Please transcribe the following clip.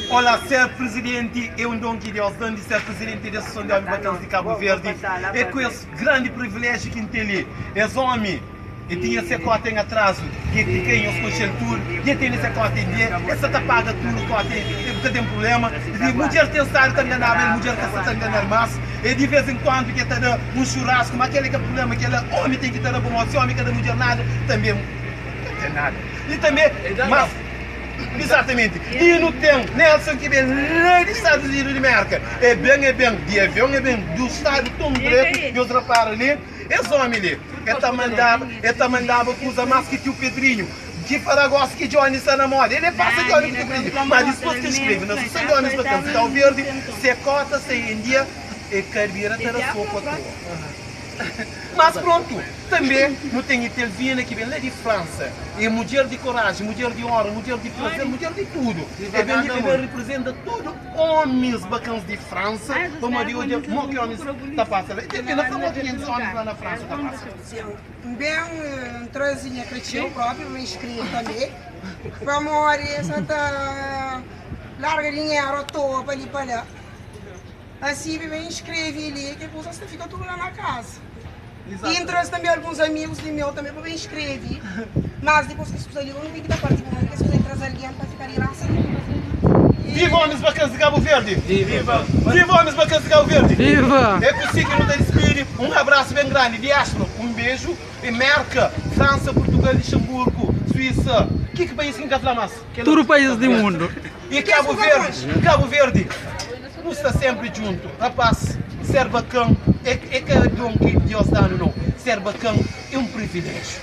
Olá, ser Presidenti é un don ki Deus da-m di ser Presidenti di Asosiason di Ómi Bakans di Kabu Verdi. É ku es grandi priviléjiu ki N ten li. Es ómi, e tinha se kóta en atrazu, ki é Tikai, nhos konxe-l tudu, dja tene se kóta en dia, el sa ta paga tudu kóta, e ka ten prubléma. Di mudjer ten stadu ta nganaba el, mudjer ka sa ta ngana-l más. É di vês en kuandu ki el ta da un xurasku, má kel-la é ka prubléma, kel-la ómi ten ki ta da pamodi si ómi ka da mudjer nada, tanbê ka ten nada. I tanbê, más. Izatamenti. I nu ten Nelson ki ben la di Stadus Unidu di Merka. E ben, e ben di avion, e ben di un stadu ton dretu. Nhos rapara li, es omi li, e ta mandaba, e ta mandaba kuza mas ki tiu Pedrinhu. Ki fala gosi ki Johnny sta na moda. El e pasa Johnny ku tiu Pedrinhu. Ma dispos ki el skrebe na Susan di Omis Bakans di Kau Verdi, se kota sai en dia, e ka bira ta da soku atoa. Mas prontu. Tanbê, nu ten Itelvina ki ben la di Fransa. É mudjer di koraji, mudjer di ónra, mudjer di prazer, mudjer di tudu. El ben li pa el ben riprizenta tudu ómis bakans di Fransa, pamodi el odja mo ki ómis ta pasa la. Itelvina fla mo ki gentis ómis la na Fransa ta pasa. Sin, N ben, N traze nha kretxeu própi pa ben skrebe tanbê, pamodi es sa ta larga dinheru atoa pa li pa la. Asi, pa ben skrebe li, ke kuzas ta fika tudu la na kaza. I N traze tanbe alguns amigus di meu tanbe pa ben skrebe. Mas dipos kes kuza li, un ten ki ta parti ku kes kuza i traze algen pa fika di rasa li. Viva omis bakans di Kabu Verdi! Viva! Viva omis bakans di Kabu Verdi! Viva! É ku si ki nu ta dispidi. Un abrasu ben grandi di Astro. Un beju di Merka, Fransa, Purtugal, Lixanburgu, Suísa. Ki ki país ki N ka fla mas? Tudu país di mundu. I Kabu Verdi, Kabu Verdi. Nu sta senpri djuntu. Rapaz, ser bakan é ka don ki Dios danu nau. Ser bakan é un privilejiu.